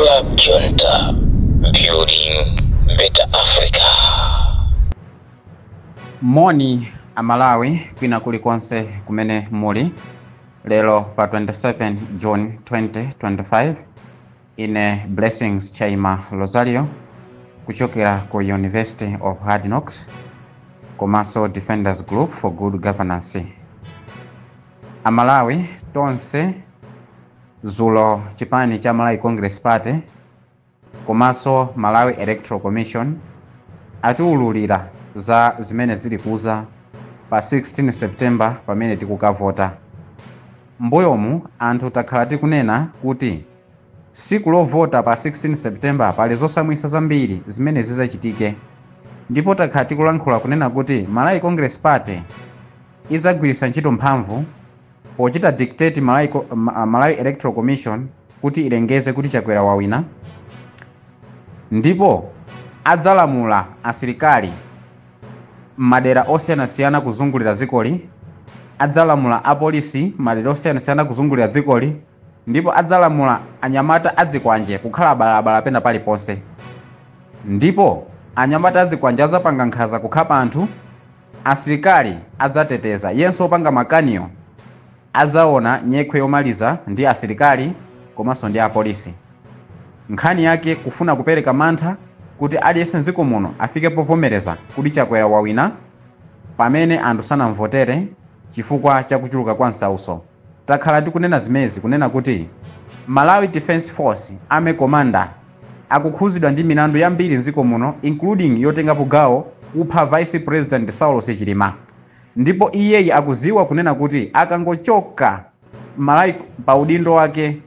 Club Junta, building better Africa. Moni Amalawi kwina kulikonse kumene muli lero pa 27 June 2025. Ine Blessings Chaima Rosario kuchokera ku University of Hard Knocks komanso Defenders Group for Good Governance. Amalawi tonse, zulo chipani cha Malawi Congress Party komanso Malawi Electoral Commission atiwululira za zimene zili kuza pa 16 September pamene tikukavota. Mbuyomu anthu takhala tikunena kuti siku lovota pa 16 September pali zosamwisa zambiri zimene zizachitike, ndipo takhala tikulankhula kunena kuti Malawi Congress Party izagwiritsa ntchito mphamvu pochita dictate Malawi Electoral Commission kuti ilengeze kuti Chakwera wawina, ndipo adzalamula asilikali madera osiyanasiyana kuzungulira dzikoli, adzalamula apolisi madera osiyanasiyana kuzungulira dzikoli, ndipo adzalamula anyamata adzikwanje kukhala balabala pena paliponse. Ndipo anyamata adzikwanje adzapanga nkhanza kukhapa anthu, asilikali adzateteza yense opanga makaniyo adzaona nyekhwe yomaliza ndi asilikali komanso ndi apolisi. Nkhani yake kufuna kupereka mantha kuti aliyense mdziko muno afike povomereza kuti Chakwera wawina pamene anthu sanamvotere chifukwa chakuchuluka kwa msauso. Takhala tikunena zimezi kunena kuti Malawi Defense Force Army Commander akukhuzidwa ndi milandu yambiri mdziko muno, including yotengapo gawo kupha Vice President Saulos Chilima, ndipo iyeyi akuziwa kunena kuti akangochoka Malawi pa udindo wake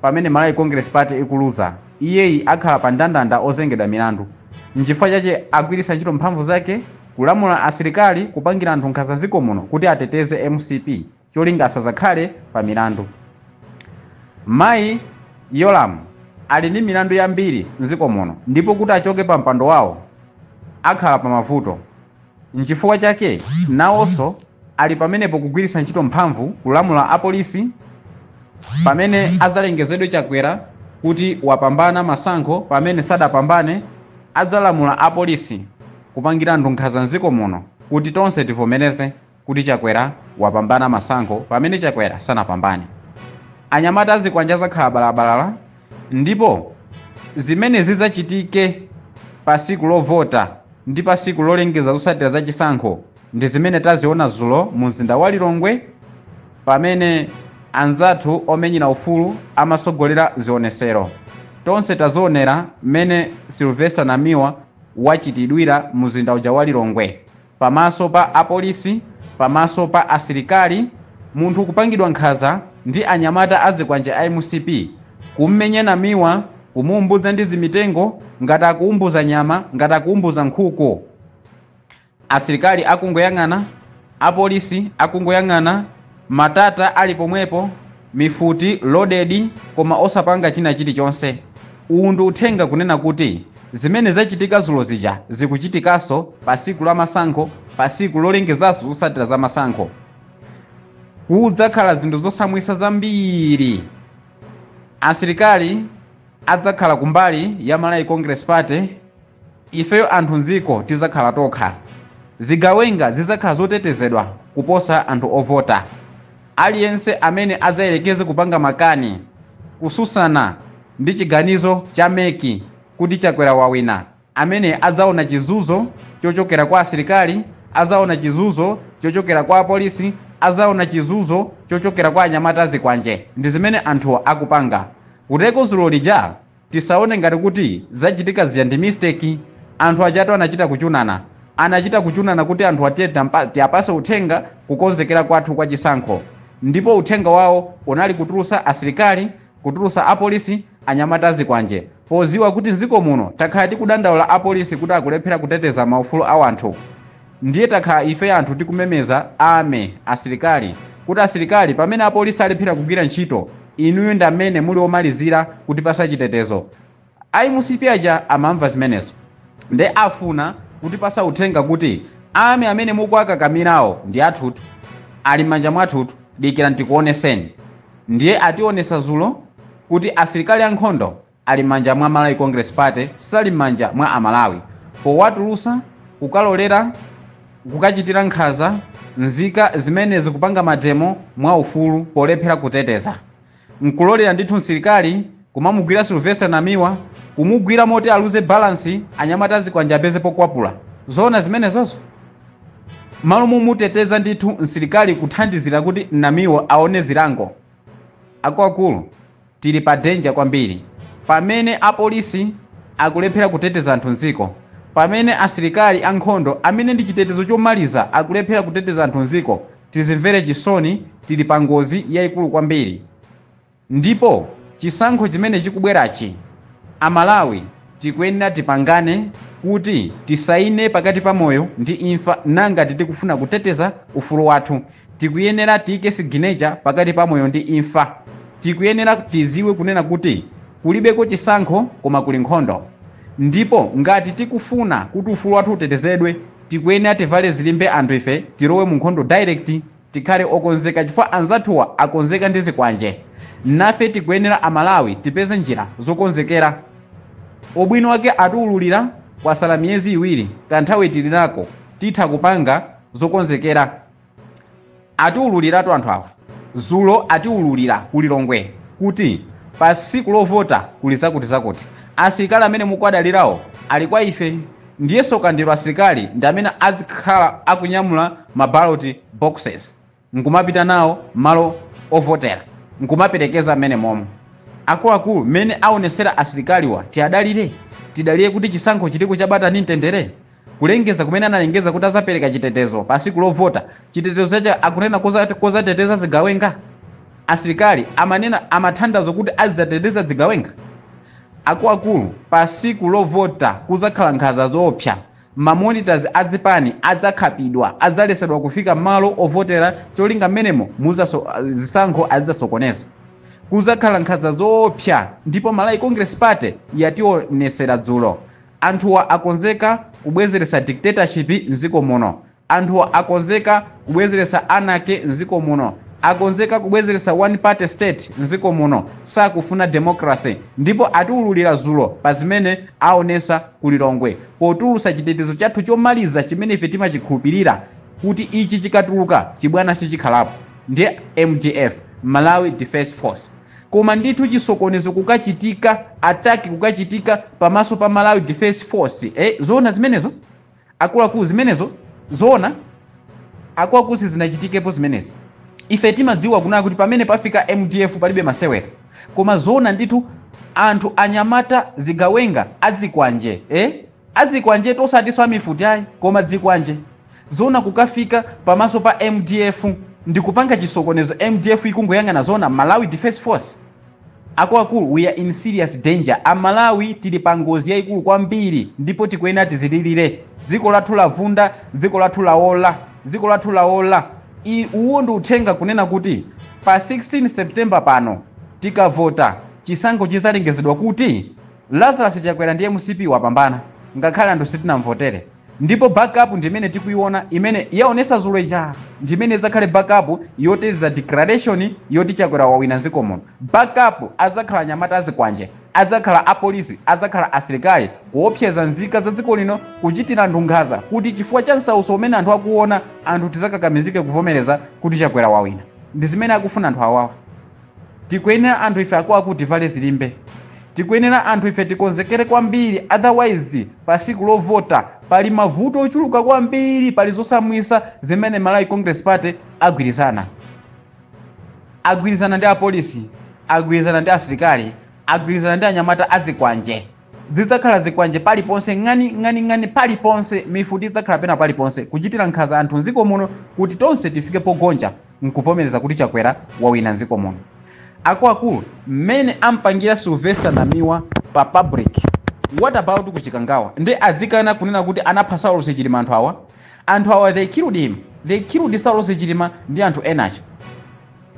pamene Malawi Congress Party ikuluza, iyeyi akhala pa ndandanda ozengedwa milandu. Nchifukwa chache agwiritsa ntchito mphamvu zake kulamula asilikali kupangira anthu nkhanza ziko muno kuti ateteze MCP cholinga asazakhale pa milandu. Mayi Yolamu ali ndi milandu yambiri mdziko muno, ndipo kuti achoke pa mpando wawo akhala pa mavuto. Nchifukwa chake nawonso ali pamenepo kugwiritsa ntchito mphamvu kulamula apolisi pamene azalengezedwe Chakwera kuti wapambana masankho pamene sadapambane, adzalamula apolisi kupangira anthu nkhanza mdziko muno kuti tonse tivomereze kuti Chakwera wapambana masankho pamene Chakwera sanapambane. Anyamata azikwanja zakhala balabalala, ndipo zimene zizachitike pa siku lovota ndi pa siku lolengeza zotsatira za chisankho ndi zimene taziona zulo mu mzinda wa Lilongwe pamene anzathu omenyera ufulu amasogolera zionesero. Tonse tazionera mmene Sylvester Namiwa wachitidwira mu mzinda uja wa Lilongwe pamaso pa apolisi, pamaso pa asilikali, munthu kupangidwa nkhanza ndi anyamata azikwanje a MCP, kummenya Namiwa, kumuumbuza ndi zimitengo ngati akuumbuza nyama, ngati akuumbuza nkhuku. Asilikali akungoyang'ana, apolisi akungoyang'ana, matata ali pomwepo, mifuti loaded, koma osapanga china chilichonse. Uwu ndi uthenga kunena kuti zimene zachitika zulo zija zikuchitikanso pa siku la masankho, pa siku lolengezanso zotsatira za masankho. Kudzakhala zinthu zosamwisa zambiri. Asilikali adzakhala kumbali ya Malawi Congress Party, ifeyo anthu mdziko tizakhala tokha. Zigawenga zizakhala zotetezedwa kuposa anthu ovota. Aliyense amene adzayelekeze kupanga makani kususana ndi chiganizo cha MEC kuti Chakwera wawina, amene adzaona chizuzo chochokera kwa asilikali, adzaona chizuzo chochokera kwa apolisi, adzaona chizuzo chochokera kwa anyamata azikwanje. Ndi zimene anthuwa akupanga. Kuteko zulo lija tisaone ngati kuti zachitika zija ndi mistake. Anthu ajatu anachita kuchunana, anachita kuchunana kuti anthu atiye tiapase uthenga kukonzekera kwathu kwa chisankho, ndipo uthenga wawo unali kutulusa asilikali, kutulusa apolisi, anyamata azikwanje, poziwa kuti mdziko muno takhala tikudandaula apolisi kuti akulephera kuteteza maufulu a anthu. Ndiye takhala ife anthu tikumemeza ame asilikali kuti asilikali pamene apolisi alephera kugwira ntchito, inuyo ndi amene muli omalizira kuti pasa chitetezo. Ayi MCP aja amamva zimenezo, nde afuna kuti pasa uthenga kuti ame amene mukuakakamirawo ndi athutu, ali m'manja mwathutu, dikira ndikuoneseni. Ndiye ationesa zulo kuti asilikali ankhondo Ali m'manja mwa Malawi Congress Party, sali m'manja mwa Amalawi. Powatulusa kukalolera kukachitira nkhanza nzika zimene zikupanga mademo mwa ufulu, polephera kuteteza, nkulolera ndithu msilikali kumamugwira Sylvester Namiwa, kumugwira moti aluze balance, anyamata azikwanja apeze pokwapula. Zoona zimenezozo? Malo mumuteteza ndithu msilikali kuthandizira kuti Namiwa aone zilango. Akuluakulu, tili pa danger kwambiri pamene apolisi akulephera kuteteza anthu mdziko, pamene asilikali ankhondo amene ndi chitetezo chomaliza akulephera kuteteza anthu mdziko. Tizimvere chisoni, tili pa ngozi yayikulu kwambiri. Ndipo chisankho chimene chikubwerachi, Amalawi tikuyenera tipangane kuti tisaine pakati pa moyo ndi imfa. Nanga tikufuna kuteteza ufulu wathu, tikuyenera tiyike signature pakati pa moyo ndi imfa. Tikuyenera tiziwe kunena kuti kulibeko chisankho koma kuli nkhondo. Ndipo ngati tikufuna kuti ufulu wathu utetezedwe, tikuyenera tivale zilimbe anthu ife, tilowe mu nkhondo direct, tikhale okonzeka, chifukwa anzathuwa akonzeka ndi zikwanje. Nafe tikuyenera Amalawi tipeze njira zokonzekera. Ubwino wake atiwululira kwasala miyezi 2, kanthawi tili nako, titha kupanga zokonzekera. Atiwululiratu anthu awa zulo, atiwululira kulilongwe kuti pa tsiku lovota kuli zakuti zakuti, asilikali amene mukwadalirawo ali kwa ife. Ndiyeso kandiro asilikali ndi amene azikhala akunyamula ma ballot boxes nkumapita nawo malo ovotera, nkumaperekeza mmene momwe. Akuluakulu, mmene aonesera asilikaliwa, tiadalire? Tidalire kuti chisankho chiliko chabata ndi mtendere? Kulengeza kumene analengeza kuti azapereka chitetezo pa tsiku lovota, chitetezo chacha akunena kozateteza zigawenga? Asilikali amanena amathandazo kuti azidzateteza zigawenga? Akuluakulu, pa tsiku lovota kuzakhala nkhanza zoopsa. Ma monitors adzipani adzakhapidwa, adzalesedwa kufika malo ovotera, cholinga mmenemo zisankho azidzasokoneza. Kuzakhala nkhanza zoopsa. Ndipo Malawi Congress Party yationesera dzulo, anthuwa akonzeka kubwezeresa dictatorship mdziko muno, anthuwa akonzeka kubwezeresa anarchy mdziko muno, akonzeka kubwezeresa one party state mdziko muno, sakufuna democracy. Ndipo atiwululira zulo pa zimene aonesa kulilongwe, potulusa chitetezo chathu chomaliza chimene ife timachikhulupirira kuti ichi chikatuluka chibwana sichikhalapo, ndiye MDF, Malawi Defense Force. Koma ndithu chisokonezo kukachitika, attack kukachitika pamaso pa Malawi Defense Force, zoona zimenezo? Akuluakulu, zimenezo zoona? Akuluakulu, sizinachitikepo zimenezi. Ife timadziwa kunena kuti pamene pafika MDF palibe masewera. Koma zoona ndithu anthu anyamata zigawenga adzikwanje, adzikwanje, tosatinso amifuti ayi, koma dzikwanje, zoona kukafika pamaso pa MDF ndikupanga chisokonezo, MDF ikungoyang'ana? Zoona, Malawi Defense Force? Akuluakulu, we are in serious danger. Amalawi tili pa ngozi yayikulu kwambiri ndipo tikuyenera tizililire. Dziko lathu lavunda, dziko lathu laola, dziko lathu laola. Uwo ndi uthenga kunena kuti pa 16 September pano tikavota, chisankho chizalengezedwa kuti Lazarus Chakwera ndi MCP wapambana, ngakhale anthu sitinamvotere. Ndipo backup ndimene tikuiona imene yaonesa zulo ija, ndimene izakhale backup yoteteza declaration yoti Chakwera wawina dziko muno. Backup adzakhala anyamata azikwanje, adzakhala apolisi, adzakhala asilikali, kuopseza nzika za dziko lino, kuchitira anthu nkhanza, kuti chifukwa cha msauso umene anthu akuona, anthu tizakakamizike kuvomereza kuti Chakwera wawina. Ndi zimene akufuna anthu awawa. Tikuyenera anthu ife akuluakulu tivale zilimbe, tikuyenera anthu ife tikonzekere kwambiri, otherwise pa tsiku lovota pali mavuto ochuluka kwambiri, pali zosamwisa zimene Malawi Congress Party agwirizana. Agwirizana ndi apolisi, agwirizana ndi asilikali, agwirizana ndi anyamata azikwanje. Zidzakhala zikwanje paliponse, ng'ani ng'ani ng'ani paliponse, mifuti idzakhala pena paliponse, kuchitira nkhanza anthu mdziko muno, kuti tonse tifike pogonja nkuvomereza kuti Chakwera wawina mdziko muno. Akuluakulu, mmene ampangira Sylvester Namiwa pa public, what about kuchikangawa? Ndi adzikana kunena kuti anapha Saulos Chilima? Anthu awa, anthu awa, they killed him, they killed Saulos Chilima ndi anthu enacha.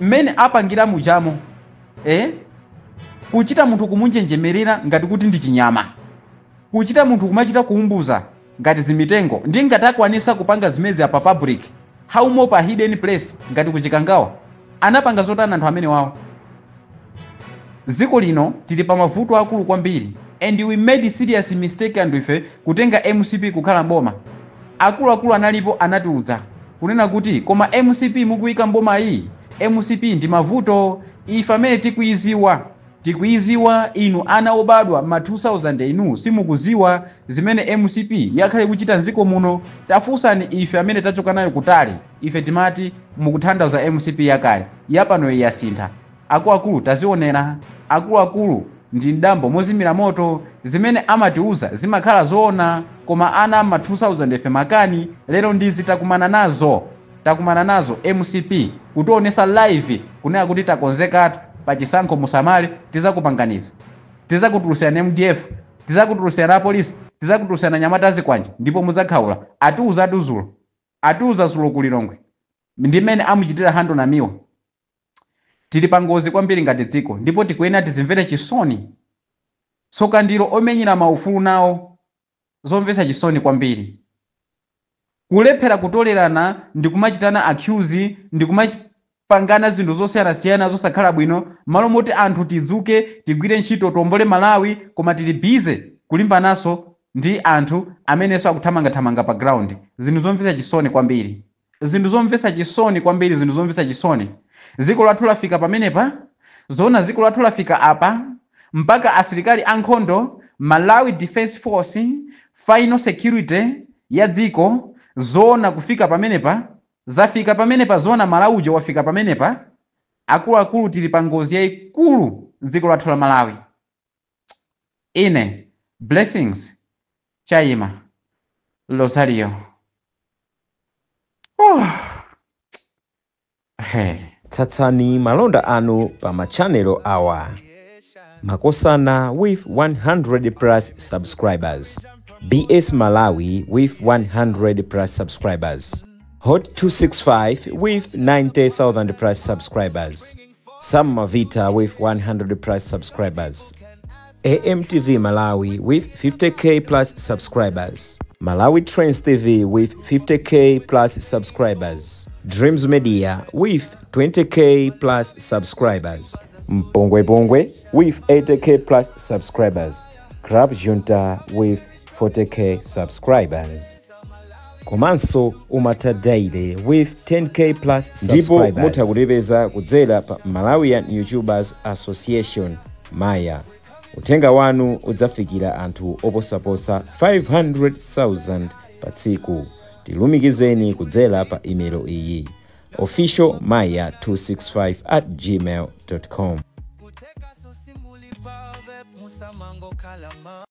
Mmene apangira mujamo, kuchita munthu kumunjenjemerera ngati kuti ndi chinyama, kuchita munthu kumachita kuumbuza ngati zimitengo, ndi ngati akwanisa kupanga zimezi apa public, how more pa hidden place ngati kuchikangawa? Anapanga zotani anthu amene wawo? Dziko lino tili pa mavuto akulu kwambiri, and we made serious mistake anthu ife kutenga MCP kukhala mboma. Akuluakulu analipo anatiudza kunena kuti koma MCP mukuyika mboma iyi, MCP ndi mavuto. Ife amene tikuiziwa, inu ana obadwa ma 2000 inu simukuziwa zimene MCP yakhale kuchita mdziko muno. Tafunsani ife amene tachoka nayo kutali, ife timati mukutanthauza MCP yakale, yapano yasintha. Akuluakulu tazionera, akuluakulu ndi mdambo mozimira moto, zimene amatiuza zimakhala zoona. Koma ana ma 2000 ife makani lero ndizi takumana nazo MCP kutionesa live kunena kuti takonzekatu pachisankho, musamale, tizakupanganiza, tizakutulutsirana MDF, tizakutulutsirana apolisi, tizakutulutsirana nyamata azikwanje ndipo mudzakhaula. Atiuza atuzulo, atiuza zulo kulilongwe ndimene amuchitira handle Namiwa. Tili pa ngozi kwambiri ngati dziko, ndipo tikuyenera tizimvere chisoni. Tsoka ndilo omenyera maufulu nawo. Zomvetsa chisoni kwambiri kulephera kutolerana ndi kumachitana accuse ndi kumapangana zinthu zosiyanasiyana zosakhala bwino, malo moti anthu tidzuke, tigwire ntchito, tombole Malawi, koma tili busy kulimbananso ndi anthu amenenso akuthamangathamanga pa ground. Zinthu zomvetsa chisoni kwambiri, zinthu zomvetsa chisoni kwambiri, zinthu zomvetsa chisoni. Dziko lathu lafika pamenepa zona, dziko lathu lafika apa mpaka asilikali ankhondo, Malawi Defense Force, final security ya dziko, zona kufika pamenepa? Zafika pamenepa zona? Malawi uja wafika pamenepa? Akuluakulu, tili pa ngozi yayikulu dziko lathu la Malawi. Ine Blessings Chaima Rosario. Oh. Hey. Tsatsani malonda anu pa machanelo awa: Makosana with 100 plus subscribers, BS Malawi with 100 plus subscribers, Hot 265 with 90,000 plus subscribers, Sam Mavita with 100 plus subscribers, AMTV Malawi with 50K plus subscribers, Malawi Trends TV with 50K plus subscribers, Dreams Media with 20K plus subscribers, Mpongwe Pongwe with 80K plus subscribers, Crab Junta with 40K subscribers. Komanso Umata Daily with 10K plus Ndipo subscribers. Mutha kutipeza kudzera pa Malawian YouTubers Association, Maya. Uthenga wanu udzafikira anthu oposaposa 500,000 pa tsiku. Tilumikizeni kudzera pa imelo iyi: officialmaya265@gmail.com. Kuteka sosimuli pave musamango kalama.